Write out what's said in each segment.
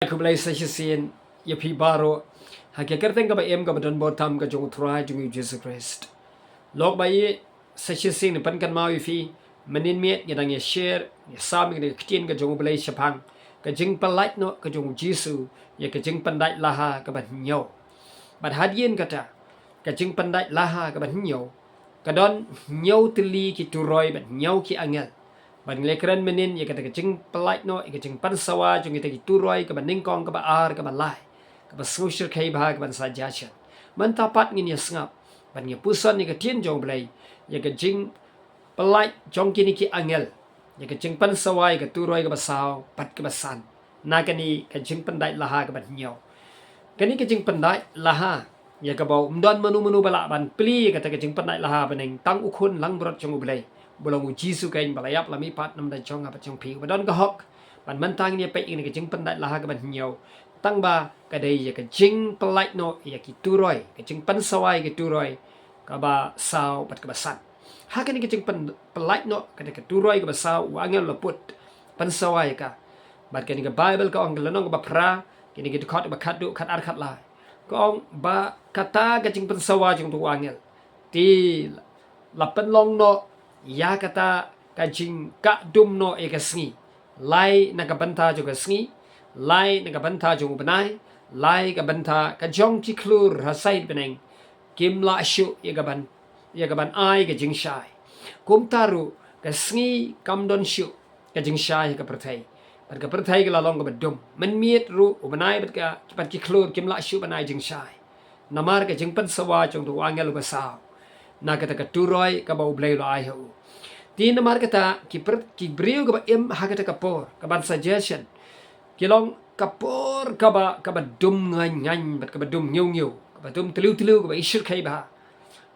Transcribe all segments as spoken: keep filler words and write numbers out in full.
Khublei sa shisien ïa phi baroh ha ka kyrteng kaba im kaba donbor tam ka jong U Trai jong ngi U Jisu Khrist. Lok ba ïeit, sa shisien ngi pynkynmaw ïa phi, mynnin miet ngi dang ïa share, ïa sam ïa ka ktien ka jong U Blei shaphang ka jingpyllait noh ka jong U Jisu ïa ka jingpyndait laha kaba hynñiew. Bad hadien kata, ka jingpyndait laha kaba hynñiew, ka don hynñiew tylli ki turoi bad hynñiew ki angel. Bad ngi la kren mynnin ïa kata ka jingpyllait noh, ïa ka jingpynsawa jong kita ki turoi kaba nyngkong, kaba ar, kaba lai, kaba sngewshyrkhei bha, kaba sa jia shen. Mynta pat ngin ïa sngap bad ngin ïa puson ïa ka ktien jong U Blei ïa ka jingpyllait jong kine ki angel, ïa ka jingpynsawa ïa ka turoi kaba saw bad kaba san na kane ka jingpyndait laha kaba hynñiew. Kane ka jingpyndait laha ïa kaba ym don mano mano ba lah ban plie ïa kata ka jingpyndait laha bneng, tang U Khun langbrot jong U Blei, ba long U Jisu keiñ, ba la ïap, la mihpat na bynta jong nga bad jong phi, uba don ka hok ban, mynta ngin ïa peit ïa kane ka jingpyndait laha kaba hynñiew. Tang ba ka dei ïa ka jingpyllait noh ïa ki turoi, ka jingpynsawa ïa ki turoi kaba saw bad kaba san. Ha kane ka jingpyn-, pyllait noh kata ka turoi kaba saw, u angel u la put pynsawa ïa ka. Bad kane ka Baibl ka ong, ka lynnong kaba phra, kine ki dkhot ba khatduh, khatar, khatlai, ka ong ba kata ka jingpynsawa jong uta u angel, te la pynlong noh ïa kata ka jingkah dum noh ïa ka sngi, lai na ka bynta jong ka sngi, lai na ka bynta jong u bnai, lai ka bynta ka jong ki khlur ha sait bneng, kim lah shuh ïa ka ban, ïa ka ban ai ka jingshai. Kumta ruh ka sngi kam don shuh ka jingshai ha ka pyrthei, bad ka pyrthei ka la long kaba dum. Mynmiet ruh u bnai bad ka, bad ki khlur kim lah shuh ban ai jingshai, namar ka jingpynsawa jong uta u angel uba saw na kata ka turoi kaba U Blei u la ai ha u. Te namar kata ki pr-, ki briew kiba im ha kata ka por, kaban sa jia shen, ki long ka por kaba, kaba dum ngaiñ ngaiñ bad kaba dum hynñiew hynñiew, kaba dum tliw tliw, kaba ishyrkhei bha.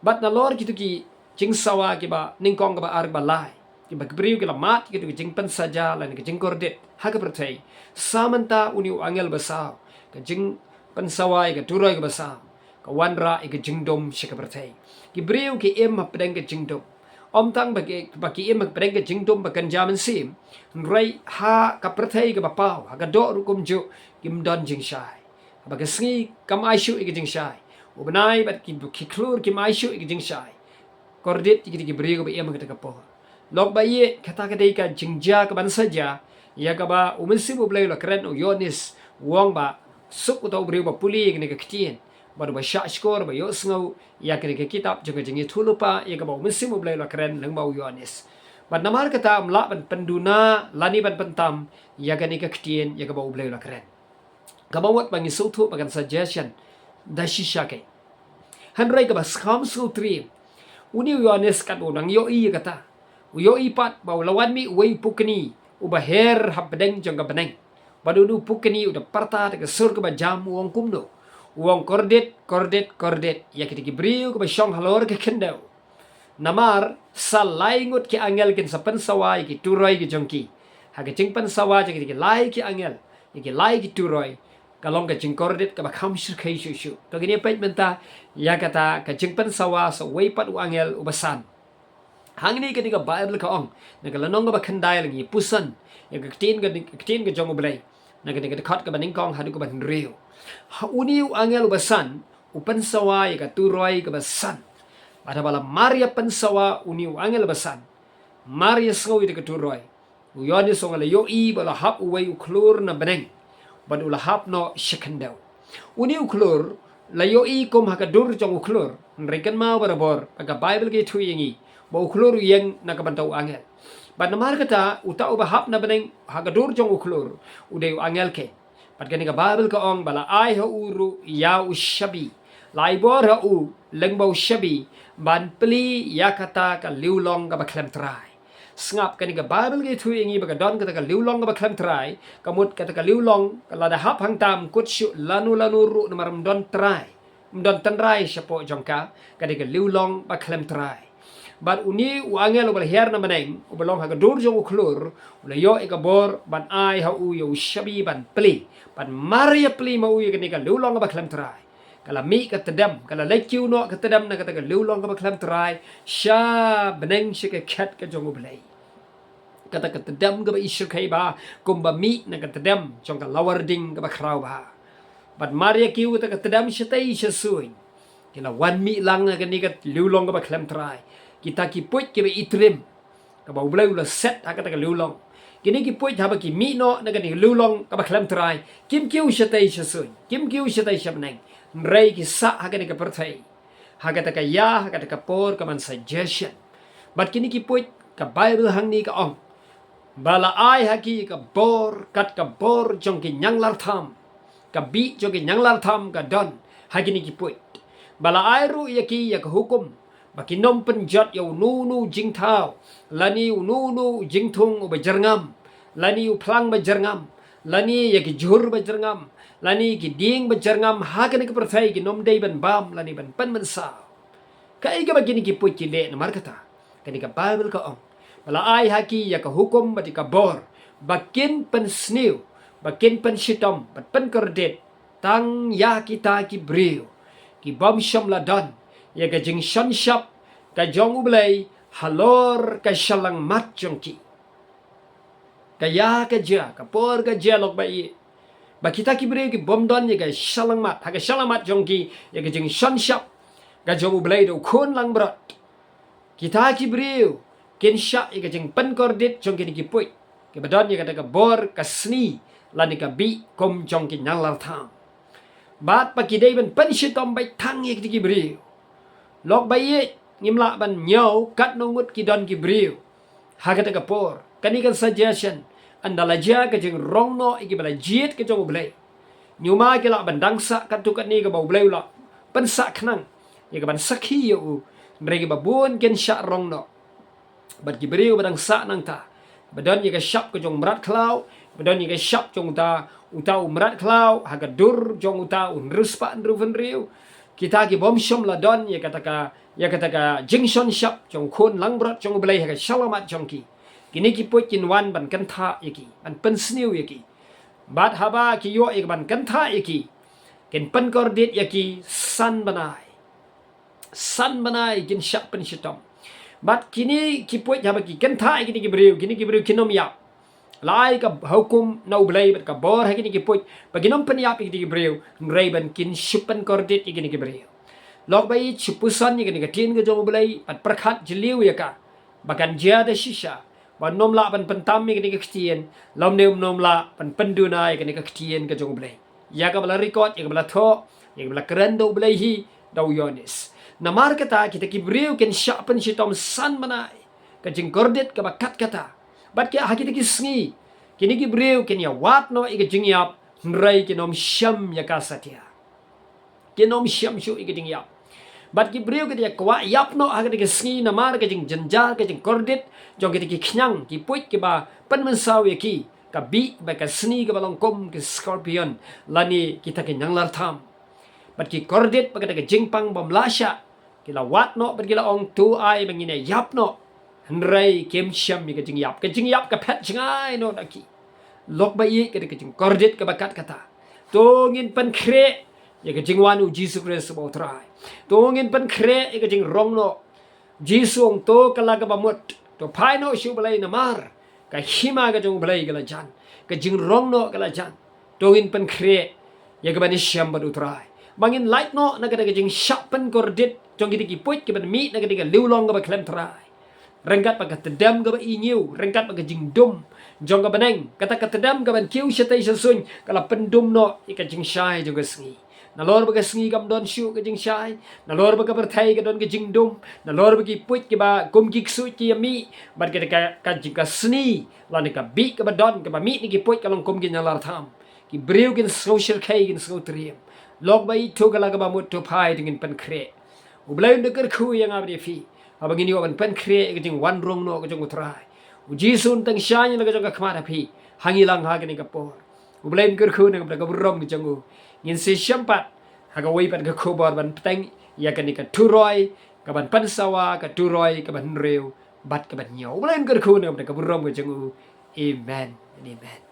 Bad nalor kito ki jingsawa kiba nyngkong, kaba ar, kaba lai, kiba ki briew ki la mad ïa kito ki jingpynsaja lane ki jingkordit ha ka pyrthei, sa mynta une u angel uba saw ka jingpynsawa ïa ka turoi kaba saw, ka wanrah ïa ka jingdum sha ka pyrthei. Ki briew ki im hapdeng ka jingdum. Ym tang ba ki, ba ki im hapdeng ka jingdum ba kynja mynsiem, hynrei ha ka pyrthei kaba paw, ha ka doh ruh kumjuh, kim don jingshai. Haba ka sngi kam ai shuh ïa ka jingshai, u bnai bad ki, ki khlur kim ai shuh ïa ka jingshai, kordit ïa kita ki briew kiba im ha kata ka por. Lok ba ïeit, kata ka dei ka jingjia kaban sa jia ïa kaba U Mynsiem U Blei u la kren, u Ïoannis u ong ba suk uta u briew uba pule ïa kane ka ktien, bad uba shahshkor, uba ïohsngew ïa kane ka kitab jong ka jingïathuhlypa ïa kaba U Mynsiem U Blei u la kren lyngba u Ïoannis. Bad namar kata ym lah ban pynduna lane ban pyntam ïa kane ka ktien ïa kaba U Blei u la kren. Kaba mut ba ngi sngewthuh ba kan sa jia shen da shisha keiñ. Hynrei kaba skhem sngewtriem, une u Ïoannis katba u nang ïohi ïa kata, u ïohi pat ba u la wan mih uwei u pukni uba her hapdeng jong ka bneng. Bad une u pukni u da pyrta da ka sur kaba jam, u ong kumno? U ong, kordit, kordit, kordit ïa kita ki briew kiba shong halor ka khyndew. Namar sa lai ngut ki angel kin sa pynsawa ïa ki turoi ki jong ki. Ha ka jingpynsawa jong ki, ki lai ki angel ïa ki lai ki turoi, ka long ka jingkordit kaba kham shyrkhei shuh shuh. To ngin ïa peit mynta ïa kata ka jingpynsawa sa uwei pat u angel uba san. Hangne kane ka Baibl ka ong, na ka lynnong kaba khyndai, la ngi puson ïa ka ktien ka, ktien ka jong U Blei, na kane ka dkhot kaba nyngkong haduh kaba hynriew. Ha, une u angel uba san u pynsawa ïa ka turoi kaba san. Bad haba la mar ïa pynsawa une u angel uba san, mar ïa sngew ïa ka turoi, u Ïoannis u ong, la ïohi ba la hap uwei u khlur na bneng, bad u la hap noh sha khyndew. Une u khlur la ïohi kum ha ka dur jong u khlur, hynrei kynmaw barabor ba ka Baibl ka ïathuh ïa ngi ba u khlur u ïeng na ka bynta u angel. Bad namar kata uta uba hap na bneng ha ka dur jong u khlur u dei u angel keiñ. Bad kane ka Baibl ka ong ba la ai ha u ruh ïa u shabi. La ai bor ha u lyngba u shabi ban plie ïa kata ka liwlong kaba khlem trai. Sngap, kane ka Baibl ka ïathuh ïa ngi ba ka don kata ka liwlong kaba khlem trai, ka mut kata ka liwlong, ka lada hap hangta ym kut shuh lano lano ruh namar ym don trai, ym don tynrai shapoh jong ka, ka dei ka liwlong ba khlem trai. Bad une u angel uba la hiar na bneng, uba long ha ka dur jong u khlur, u la ïoh ïa ka bor ban ai ha u ïa u shabi ban plie, ban mar ïa plie ma u ïa kane ka liwlong kaba khlem trai. Ka la mih ka tdem, ka la leit kiew noh ka tdem na kata ka liwlong kaba khlem trai sha bneng, sha ka khet ka jong U Blei. kata ka tdem kaba i shyrkhei bha, kumba mih na ka tdem jong ka lawar ding kaba khraw bha. Bad mar ïa ki u kata ka tdem shatei shasuiñ, ki la wan mih lang na kane ka liulong kaba khlem trai. Kita ki puit kiba i trim, kaba U Blei u la set ha kata ka liulong. Kine ki puit haba ki mih noh na kane ka liulong kaba khlem trai, kim kiew shatei shasuiñ, kim kiew shatei shabneng. Hynrei ki sah ha kane ka pyrthei, ha kata ka ïa, ha kata ka por, ka man suggestion. Bad kine ki puit, ka Bible hangne ka ong, ba la ai ha ki ka bor, kat ka bor jong ki ñianglartham. Ka bih jong ki ñianglartham ka don ha kine ki puit. Ba la ai ruh ïa ki ïa ka hukum ba kin ym pynjot ïa uno uno u jingthaw, lane uno uno u jingthung uba jyrngam, lane u phlang ba jyrngam, lane ïa ki jhur ba jyrngam, lane ki dieng ba jyrngam ha kane ka pyrthei, kin ym dei ban bam lane ban pynmynsaw. Kaei kaba kine ki puit ki leh namar kata? Kane ka Bible ka ong, ba la ai ha ki ïa ka hukum bad ïa ka bor ba kin pynsniew, ba kin pynshitom bad pynkordit tang ïa kita ki briew ki bym shym la don ïa ka jingshon shap ka jong U Blei halor ka shyllangmat jong ki. Ka ïa ka jia, ka por ka jia, lok ba ïeit, ba kita ki briew ki bym don ïa ka shyllangmat, ha ka shyllangmat jong ki, ïa ka jingshon shap ka jong U Blei da u Khun langbrot. Kita ki briew kin shah ïa ka jingpynkordit jong kine ki puit kiba don ïa kata ka bor, ka sni, lane ka bih kum jong ki ñianglartham. Bad ba ki dei ban pynshitom beit tang ïa kita ki briew. Lok ba ïeit, ngim lah ban ñiew katno ngut ki don ki briew ha kata ka por. Kane ka suggestion, ynda la jia ka jingrong noh ïa kiba la jied ka jong U Blei, ñiuma ki lah ban dang sah katto katne kaba U Blei u la pynsah khnang ïa ka ban sakhi ïa u. Hynrei kiba bun kin shah rong noh. Bad ki briew ba dang sah nangta, ba don ïa ka shap ka jong u mrad khlaw, ba don ïa ka shap jong uta, uta u mrad khlaw ha ka dur jong uta u hynriew spah hynriew phew hynriew. Kita ki bym shym la don ïa kata ka, ïa kata ka jingshon shap jong u Khun langbrot jong U Blei ha ka shyllangmat jong ki. Kine ki puit kin wan ban kynthah ïa ki, ban pynsniew ïa ki. Bad haba ki ïoh ïa ka ban kynthah ïa ki, kin pynkordit ïa ki san bnai. San bnai kin shah pynshitom. Bad kine ki puit haba ki kynthah ïa kine ki briew, kine ki briew kin ym ïap. La ai ka hukum na U Blei bad ka bor ha kine ki puit ba kin ym pynïap ïa kine ki briew, hynrei ban kin shu pynkordit ïa kine ki briew. Lok ba ïeit, shu puson ïa kane ka ktien ka jong U Blei bad pyrkhat jylliew ïa ka, ba kan jia da shisha ba un ym lah ban pyntam ïa kane ka ktien, lymne un ym lah ban pynduna ïa kane ka ktien ka jong U Blei. Ïa kaba la record, ïa kaba la thoh, ïa kaba la kren da U Blei hi da u Ïoannis. Namar kata kita ki briew kin shah pynshitom san bnai, ka jingkordit kaba kat kata. Bad ki, ha kita ki sngi, kine ki briew kin ïa wad noh ïa ka jingïap, hynrei kin ym shem ïa ka satia. Kin ym shem shuh ïa ka jingïap. Bad ki briew ki da ïa kwah ïap noh ha kata ka sngi namar ka jingjynjar, ka jingkordit jong kita ki khñiang, ki puit kiba pynmynsaw ïa ki, ka bih bad ka sni kaba long kum ki scorpion lane kita ki ñianglartham. Bad ki kordit bad kata ka jingpang bym lah shah. Ki la wad noh bad ki la ong, to ai ba ngin ïa ïap noh. Hynrei kim shem ïa ka jingïap. Ka jingïap ka phet jngai noh na ki. Lok ba ïeit, kata ka jingkordit kaba kat kata. To ngin pynkhreh ïa ka jingwan U Jisu Khrist uba U Trai. To ngin pynkhreh ïa ka jingrong noh. Jisu ong, to kylla kaba mut, to phai noh sha U Blei namar ka hima ka jong U Blei ka la jan, ka jingrong noh ka la jan. To ngin pynkhreh ïa kaba ïashem bad U Trai, ba ngin lait noh na kata ka jingshah pynkordit jong kita ki puit kiban mih na kata ka liulong kaba khlem trai. Ryngkat bad ka tdem kaba i ñiew, ryngkat bad ka jingdum jong ka bneng, kata ka tdem kaban kiew shatei shasuiñ, ka la pyndum noh ïa ka jingshai jong ka sngi. Nalor ba ka sngi kam don shuh ka jingshai, nalor ba ka pyrthei ka don ka jingdum, nalor ba ki puit kiba kum ki ksuid ki ïa mih, bad kata ka, ka jing ka sni lane ka bih kaba don kaba mih na ki puit ka long kum ki ñianglartham, ki briew kin sngew shyrkhei, kin sngew triem. Lok ba ïeit, to kylla kaba mut, to phai, to ngin pynkhreh. U Blei un da kyrkhu ïa nga bad ïa phi haba ngin ïoh ban pynkhreh ïa ka jingwan rong noh ka jong U Trai. U Jisu un teng shaiñ la ka jong ka khmat ha phi ha ngi lang ha kane ka por. U Blei un kyrkhu na ka bynta ka burom ka jong u. Ngin sa ïashem pat ha kawei pat ka khubor ban bteng ïa kane ka turoi kaban pynsawa, ka turoi kaban hynriew bad kaban hynñiew. U Blei un kyrkhu na ka bynta ka burom ka jong u. Amen. Amen.